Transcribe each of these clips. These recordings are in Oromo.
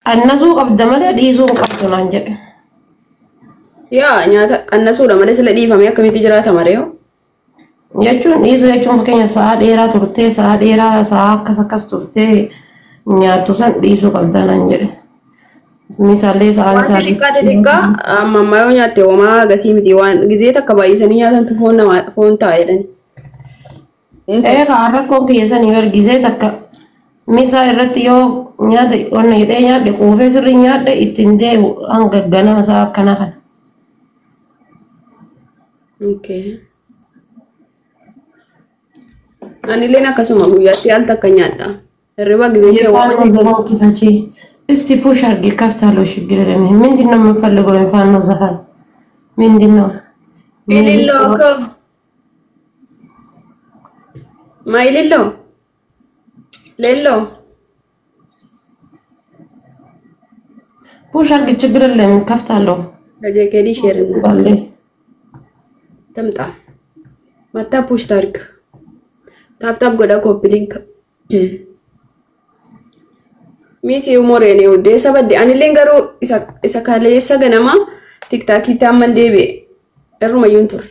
Qannasuu qabda malee dhiisuu hin qabdu naan jedhe. Yaa nyaata qannasuudha malee sila dhiifamee akkamitti jiraata maree hoo? Jechuun dhiisuu jechuun fakkeenya sa'a dheeraa turtee sa'a dheeraa sa'a akkas akkas turtee nyaattu san dhiisuu qabda naan jedhe. Misaallee sa'a Waan misaallee. xixiqqaa xixiqqaa amma ammaa yoo nyaatte homaa agasii miti waan gizee takka baay'isanii nyaatantu foon nama foon ta'a jedhani. Ee kaa rakkoon kiyya sanii bargisee takka misaa irratti yoo nyaata onna jedhee nyaadhe quufee sirrii nyaadhe ittiin deebi'u hanga ganama sa'a akkana kana. Okay. Anilleen akkasuma guyyaatti al takka nyaadha. Hirriba gizee kee የፋኖ waan ዘፈን ክፈቺ እስቲ ፑሽ አድርጊ ከፍታለሁ። ችግር የለም። ምንድን ነው የምንፈልገው? የፋኖ ዘፈን ምንድን ነው? Ililloo koo. Maa ililloo? Leelloo? ፑሽ አድርጊ፣ ችግር የለም። ከፍታለሁ። Gajeekeedii sheerinna. ባለ Tamxa. Mattaa push taarga. Taap taap godhaa copy link. Miisi umoreen hundeessa badde anilleen garuu isa isa kaleessa ganama tiktaakiitti hamman deebi'e irrumayyuun ture.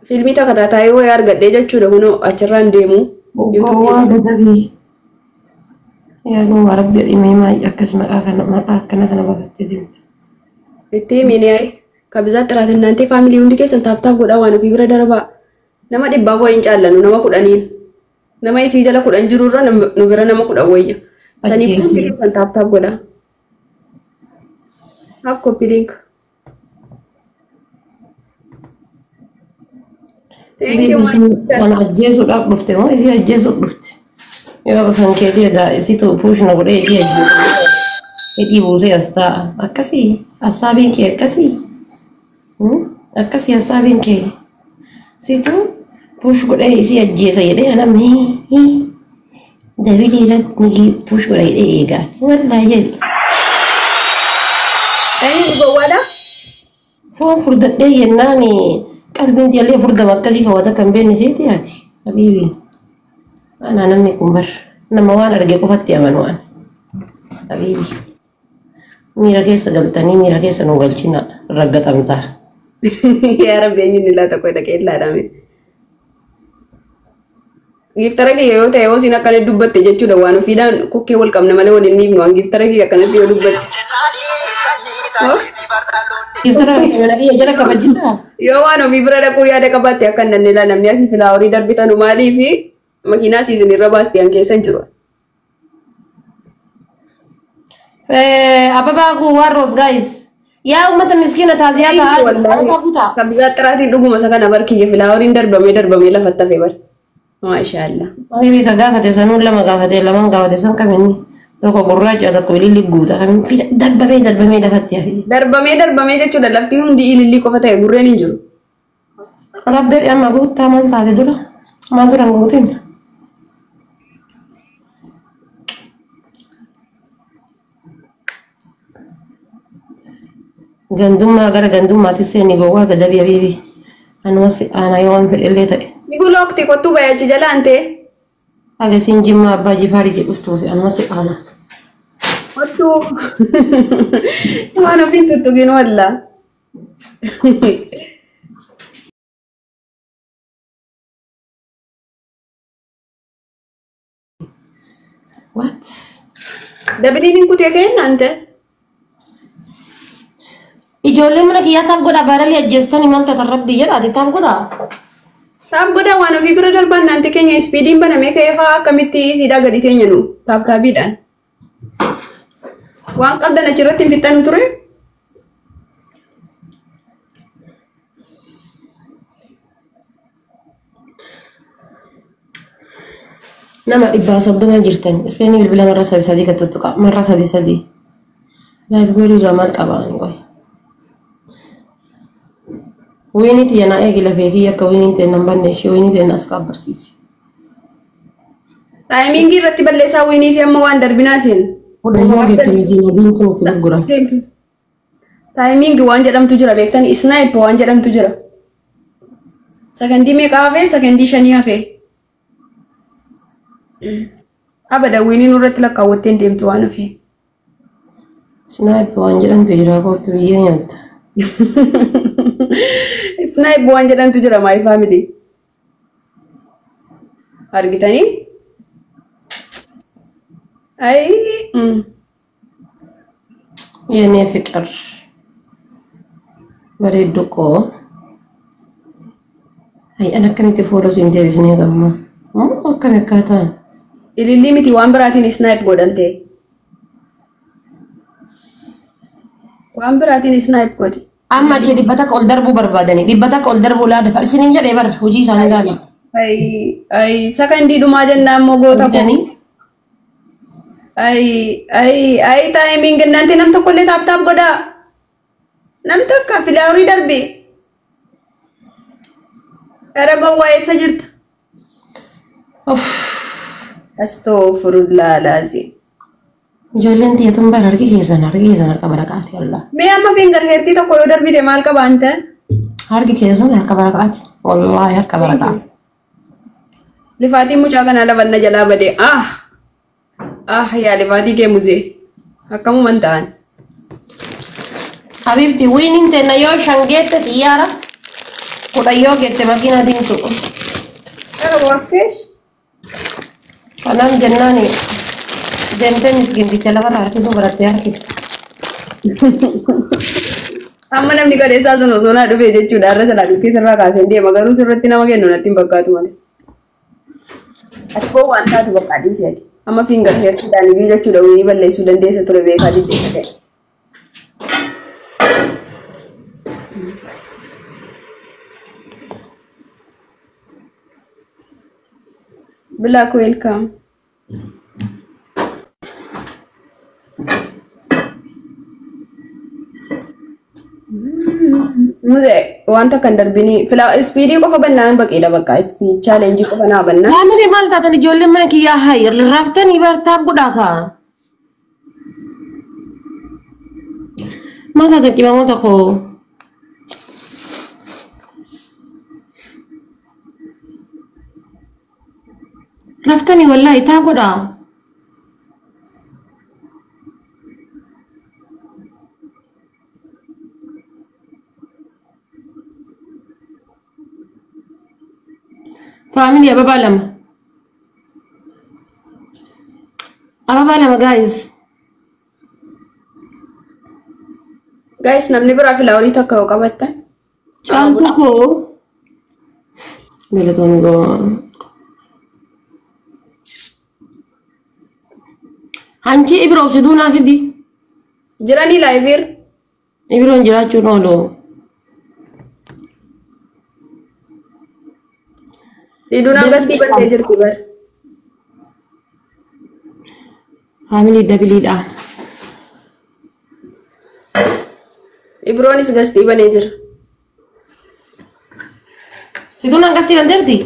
Fiilmii takka taataayee wayii argadhee jechuudha kunoo achirraan deemu. ጎዋ ገደቢ yaa gowwaa rabbi dhimee maal akkas maqaa kana maqaa akkana kana bafattee deemte. Itti himini ayi kabizaat xiraat እናንተ faamilii hundi keessan taap taap godhaa waan ofii bira darbaa. Nama dhibbaa wayii hin caallanu nama kudhaniin. Nama isii jala kudhan jirurra nu bira nama kudhan wayya. Saniif hundi keessan taap taap godhaa. Taap copy link. Thank you my sister. Kana ajjeesuudhaaf dhufte moo isii ajjeesuuf dhufte? Yoo kan keetii edaa isitu push na godhee isii ajjeesu. Hidhii buusee as taa'a. Akkasii hassaabiin kee akkasii. Akkasii hassaabiin kee. Situ push godhee isii ajjeesa jedhee namni dabilii irratti push godha jedhee eegaa. Wallaahi jedhi. Eenyu gowwaadha? Foon furdadhee jennaan qalbiin tiyallee furdama akkasii kaawwata kan beekne seeti yaati. Habiibi. Anaa namni kun bar nama waan arge qofatti amanu an. Habiibi. Miira keessa galtanii miira keessa nu galchina raggatamtaa. Yaa Rabbi eenyu inni laata qoy dhaqee ilaadhaame. Giiftara kiyya yoo ta'e yoo siin akkana dubbatte jechuudha waan ofiidhaan kokkee wal qabna malee wal hin dhiifnu waan giiftara kiyya akkanatti yoo dubbatte. Giiftara mana kiyya jala kabajisaa? Yoo waan ofii bira dhaquu yaada qabaatte akka hin dandeelaa namni asii filaaworii darbitanu maaliifi makiinaa siisin irra baasti an keessa hin jiru. Ababaa guwwaa roos guys. Yaa uummata miskiina taaziyaa ta'aa jiru. Ababaa kutaa. Kabizaa xiraatiin dhuguma isa kana bar kiyya filaaworiin darbamee darbamee lafatti hafe bar. Maashaallah. Habiibi ka gaafate sanuun lama gaafate lamaan gaafate san kaminni tokko gurraacha tokko ililli guuta kamin darbamee darbamee lafatti hafe. Darbamee darbamee jechuudha lafti hundi ilillii qofa ta'e gurreen hin jiru. Rabbi amma guuttaa maal taate dura maal dura hin guutin. Gandummaa gara gandummaatti seeni gowwaa gadabii habiibi. Anuma si aanaa yoo waan fedhellee ta'e. Ni bulookti kottuu bayachi jalaan ta'e. Agasiin jimmaa abbaa jifaarii jedhuftuufi anuma si aanaa. Kottuu waan ofiin tuttuqin wallaa. What? Dabiliin hin kutee kennaan ta'e. Ijoollee mana kiyyaa taaf godhaa baaralii ajjeestanii maal taatan rabbii jedha ati taaf godhaa. Taaf godhaa waan ofii bira darbaan naante keenya ispiidiin banamee ka'ee fa'aa akkamitti isiidhaa gadi teenya nu taaf taabiidhaan. Waan qabdan achirratti hin fixxanu ture. Nama dhibbaa soddoma jirtan iskeenii bilbila marra sadi sadii gad tuttuqa marra sadi sadii. Laayif goolii irraa maal qaba ani qoy. Wiinii tiyya naa eegi lafee kiyya akka wiiniin ta'e nan banne ishee wiinii ta'e as qaabbarsiisi. Taayimiingii irratti balleessaa wiinii si amma waan darbinaa seen. Kudhan yoo geette mijiina diimtuu nuti gurgura. Taayimiingii waan jedhamtu jira beektanii isnaayip waan jedhamtu jira. Sakandii meeqa hafee? Sakandii shanii hafee. Abada wiinii nurratti lakkaawwattee hin deemtu waan ofii. Snipe waan jedhamtu jira kootu biyyee nyaatta. Snipe waan jedhamtu jira my family. Argitanii? Ayi. የኔ ፍቅር bareeddu koo. Ay, an akkamitti fuula siin deebisnee gamma. Moo akkami akkaataan? Ilillii miti waan biraatiin snipe godhante. Waan biraatiin snipe godhi. Amma achi 100 ol darbuu barbaadanii 100 ol darbuu laada isiniin jedhee bar hojii isaanii ilaala. Ayi ayi sakandii dhumaa jennaan immoo goota koo. Argitanii? Ayi ayi ayi taayimiin gennanti nam tokkollee tap tap godhaa. Nam takka filaarii darbe. Gara gowwaa eessa jirta? Uff. Astaghfirullah laazim. Ijoolleen tiyyatuun bara harki keessan harka barakaati wallah. Mee amma finger heertii tokko yoo darbite maal qaba ante? Harki keessan harka barakaati. Wallaahi harka barakaati. Lifaatiin mucaa kanaa lafanna jalaa bade. Ah! Ah yaa lifaatii kee muzee. Akkamuman ta'an. Habibti wiiniin teenna yoo 5 geette xiyyaara 10 yoo geette makiinaa diimtu. Gara waaqeesh. Kanaaf jennaani deemtee miskinticha lafarra harkisuu barattee harkifti. Amma namni qadeessaa sun osoo naa dhufee jechuudha. Har'a sanaa dhukkee sirraa kaasee deema. Garuu sirriitti nama kennu natti hin fakkaatu malee. Ati koo waan taatu bakka dhiisi ati. Amma finger heertiidhaan iyyuu jechuudha wiinii balleessuu dandeessa ture beekaa diddeessa ta'e. Black welcome. Muzee wanta kan darbini fila ispiidii qofa bannaan baqiidha bakka ispiid chaalenjii qofa naa bannaan. Faamilii maal taatan ijoolleen mana kiyyaa hayi raftanii bartaaf godhaa kaa. Maal taatan qimamoota koo. Raftanii wallaahi taa godhaa. Faamilii ababaa lama. Ababaa lama guys. Guys namni biraa filaaworii takka yoo qabattan. Caaltuu koo. Galatoon goo. Hanchi ibiroo obsituu naa fidi. Jiranii laayiviir. Ibiroon jiraachuun oolu. Diiduun gastii bartee jirti bar. Faamilii dabiliidha. Ibiroonis gastii banee jira. Situun hangastii banteerti?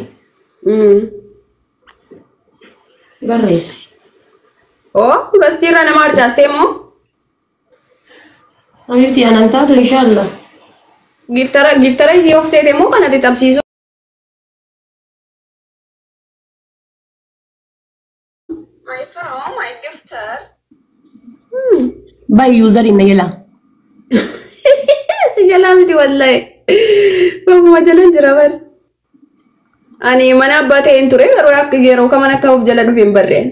Barreessi. Oo gastii irraa nama harcaastee moo? Habibti anan taatu inshallah. Giftara isii of seete moo kanatti tapsiisu? My from my gifter. Bay user inna jala. Si jalaa miti wallahi. Bakkuma jalan jira bar. Ani mana abbaa ta'een ture garuu akka yeroo kaman akka of jala dhufe hin barreen.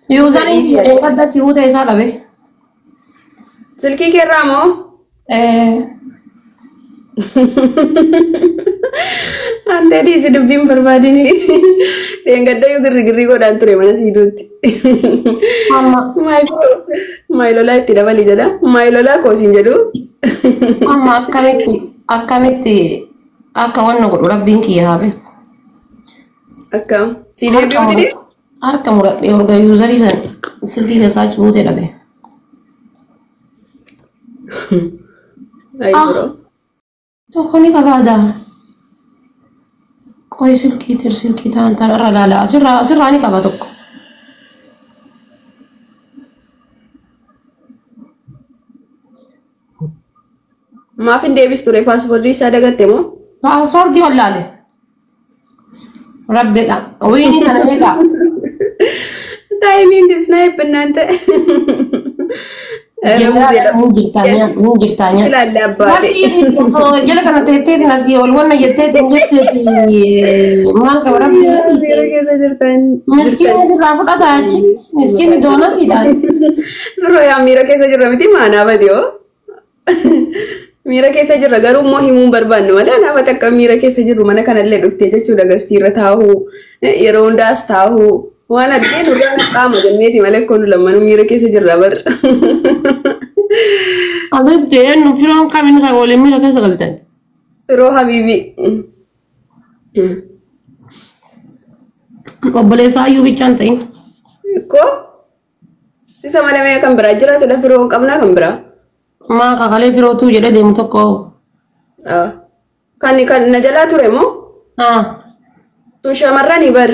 User inni addatti fuuta isaa dhabe. Silkii keerraa moo? Antee dhiisi dubbiin barbaadini. Dheengadda yoo girri girrii godhaan ture mana siiduutti. Amma Maayilolaa itti dabali jedha. Maayilolaa koosiin jedhu. Amma akkamitti akka wanna godhu rabbiin kiyya haa beeku. Akkam. Si deebi'uu didee? Harka muradhee orga yuuzarii san silkii keessaa achi buutee dhabe. Ayi bro. Tokko ni qabaada. Qoy silkii tir silkii ta'an ta'an irra laala. Asirraa ni qaba tokko. Maaf hin deebistu ture paaspoortii isaa dagatte moo? Paaspoortii wallaale. Rabbiidha. Wiinii kana eegaa. Timing snipe እናንተ Jirtaa ትችላለህ አባቴ። Jala kana teetteetiin asii ol wanna jetteetiin jetteeti maal qaba rabbi miskiinni sirraa fudhata achitti miskiinni doonatiidhaan. Biroo yaa miira keessa jirra miti maanaa bade hoo miira keessa jirra garuu immoo himuun barbaannu malee anaafati akka miira keessa jirru mana kanallee dhuftee jechuudha gastiirra taa'uu yeroo hundaas taa'uu waan argee nurraa qaama jenneeti malee kun lammanuu miira keessa jirra bar. Abibti eenyu firoon kamiin isa waliin miira keessa galtan? Firoo habiibi. Obboleessa Ayyuu bichaan ta'in. Ko isa malee mee kan biraa jira sila firoo hin qabnaa kan biraa. Maa kakalee firootuu jedhee deemu tokko. Kan kan na jalaa ture moo? Sun shamarrani bar.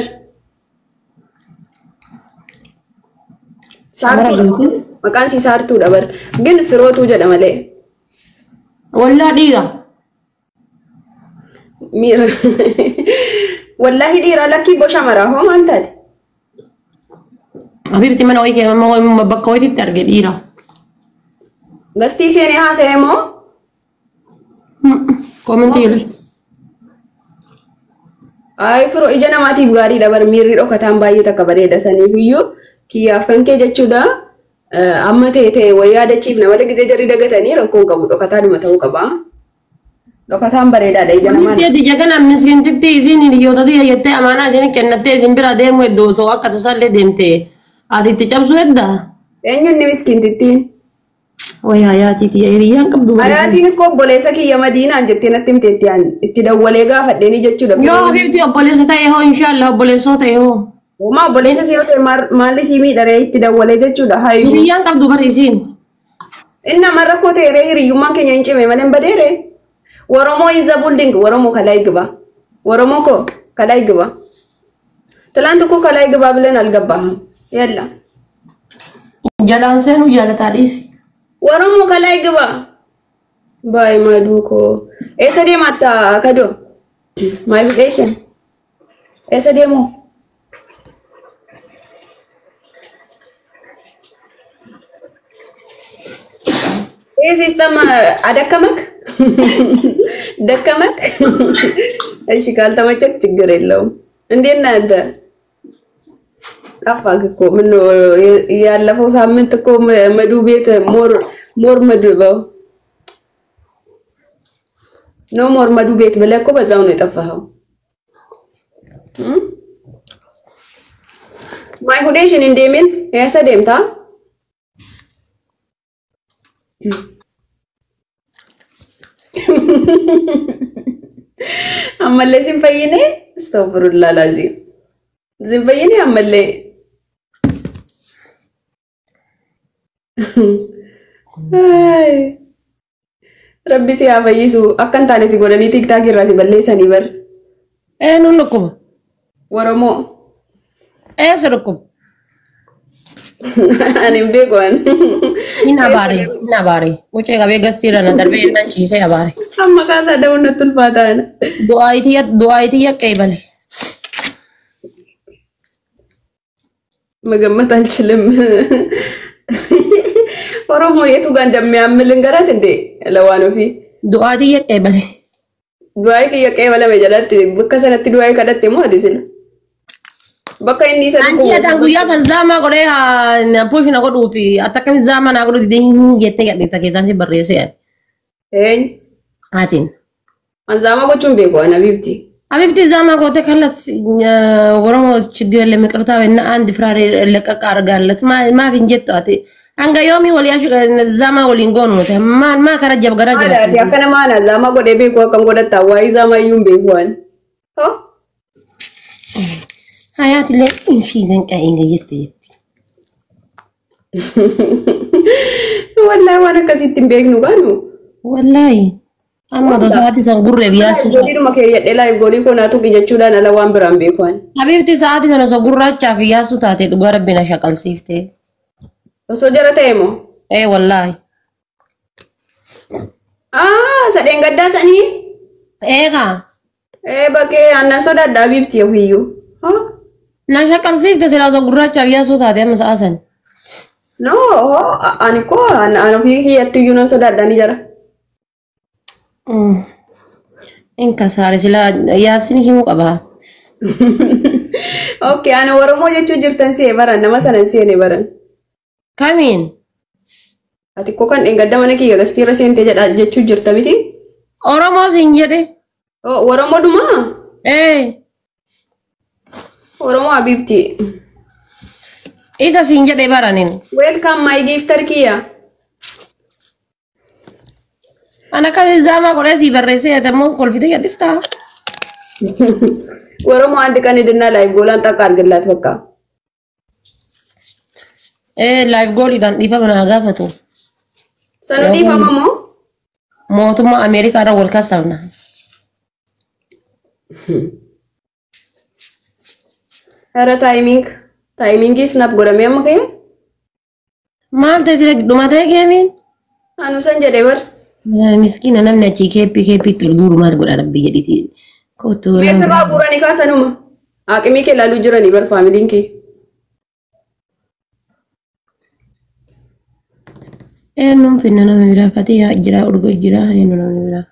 Saartuudha. Maqaan isii saartuudha bar. Gin firootuu jedha malee. Wallaa dhiira. Miira. Wallaahi dhiira lakkii boo shamaraa hoo maal taate? Habibti mana wayii kee bakka wayiitti arge dhiira. Gastii seenee haasa'e moo? Koomentii jedhu. Ay firoo ija namaatiif gaariidha bar miirri dhokataan baay'ee takka bareeda saniif iyyuu kiyyaaf kan kee jechuudha. Amma ta'e ta'e wayii yaadachiifna malee gizee jarri dagatanii rakkoon qabu dhokataadhuma ta'uu qaba. Dhokataan bareedaadha ija namaa. Habibti ija kana miskiintitti isiin hiriyoota jettee amaanaa isin kennattee isin bira deemu hedduu osoo akka tasaallee deemte ati itti cabsuu heddaa? Eenyuun ni miskiintittiin? Way hayaatiiti hiriyyaan qabdu. Hayaatiin ikkoo obboleessa kiyya madiinaan jettee natti himte itti dawwalee gaafadheeni jechuudha. Yoo habibti obboleessa ta'e hoo inshaallah obboleessoo ta'e hoo. Homaa obboleessa si yoo ta'e maalli sii miidharee itti dawwalee jechuudha hayyuu. Hiriyyaan qabdu bari isiin. Inni nama rakkoo ta'e ree hiriyyummaan keenya hin cime malee hin badeere. Oromoo in the building Oromoo kalaa ግባ Oromoo ko ከላይ ግባ ትላንት እኮ ከላይ ግባ ብለን አልገባህም። የለም Jalaan seenuu jaalataa dhiisi. Oromoo ከላይ ግባ ባይ ማዱኮ eessa deematta kadoo my federation eessa deemuuf ይህ ሲስተም አደከመክ ደከመክ። እሺ ካልተመቸክ ችግር የለውም። እንዴት ነህ አንተ? ጠፋህ እኮ ምነው ያለፈው ሳምንት እኮ መዱ ቤት ሞር ሞር መድበው ኖ ሞር መዱ ቤት ብለህ እኮ በዛው ነው የጠፋኸው። ማይሁዴሽን እንደምን eessa deemta? Ammallee sin fayyine? Astaghfirullah laziim. Sin fayyine ammallee. Rabbi si haa fayyisu. Akka hin taane si godhanii tiktaak irraa si balleessanii bar. Eenyuun dhukkuba? Oromoo. Eessa dhukkuba? Ani hin beeku ani. Hin abaare, hin abaare. Wucee qabee gastiirra na darbee jennaan ciisee abaare. Amma kaasaa da'uun natti ulfaataa ana. Du'aa itiyya qeebale. መገመት አልችልም። ኦሮሞ የቱ ጋር እንደሚያም ልንገራት እንዴ? ለዋን ኦፊ Du'aa itiyya qeebale. du'aa kiyya qeebalame jalatti bakka sanatti du'aa kadhatte moo ati sila bakka inni isa Anchi ataan guyyaa kan zaamaa godhee push na godhuu fi akkami zaamaa naa godhuu didee hin jettee gadhiifta keessaan si barreessee ani. Eenyu? Atiin. An zaamaa gochuun beeku ana biifti. Habibti zaamaa goote ከለስ ኦሮሞ ችግር የለም ይቅርታ እና አንድ ፍራሬ ለቀቅ አድርጋለት ማፍ እንጀቱ ati hanga yoomii walii zaamaa waliin goonu nuti maa maa kara jab gara Maali ati jaba. akka nama ana zaamaa godhee beeku akkam godhatta waa'ee zaamaa iyyuu hin beeku ani. Hoo? Hayaatillee infiidan qa'iin jette jetti. Wallaahi waan akkasitti hin beeknu kaanu. Wallaahi amma otoo sa'aatii san gurree biyyaas. Gooliidhuma keeyyadhee laayif goolii koo naa tuqi jechuudhaan ala waan biraan beeku ani. Habibti sa'aatii sana osoo gurraachaa fi yaasuu taate dhugaa rabbi na shaqalsiifte. Osoo jara ta'e moo? Ee wallaahi. Ah, sadeen gaddaa sanii? Eegaa. Ee bakkee aannan sodaadhaa biifti ofiiyyuu. Na shaqqalsiifte silaa osoo gurraachaaf yaasuu taate amma sa'a san. No, ani koo an ofii kiyyatti iyyuu nan sodaadhaa ni jara. In kasaare silaa yaasin himuu qaba. Okay, ani Oromoo jechuu jirtan si'e baran nama sanan seene baran. Kamiin? Ati koo kan dheengadda mana kiyya gastiirra seentee jedha jechuu jirta miti? Oromoo siin jedhe. Oromoo dhumaa? Ee. Oromoo Habibti. Isa siin jedhe baranin. Welcome my gifter kiyya. Ana kan zaamaa godhee sii barreessee yaadamoo kolfitee yadhistaa. Oromoo አንድ ቀን ሂድና ላይቭ ጎላን ጠቅ አድርግላት በቃ። Ee live gooliidhaan dhiifama naa gaafatu. Sanu dhiifama moo? Mootummaa Ameerikaadhaan wal kaasabna. ኧረ ታይሚንግ ታይሚንጊ ስናፕ godhamee amma ka'e. Maal ta'e sila dhumatee geemiin? Anu san jedhee bar. Miskiina namni achii keeppii keeppiitti ol guuru maal godha rabbi jedhiti. Kootu. Mee sirraa guuranii kaasanuma. Haaqimii kee ilaaluu jiranii bar faamiliin kee. Eenyuun finna nama biraa Fatihaa jira Urgo jira eenyu namni biraa.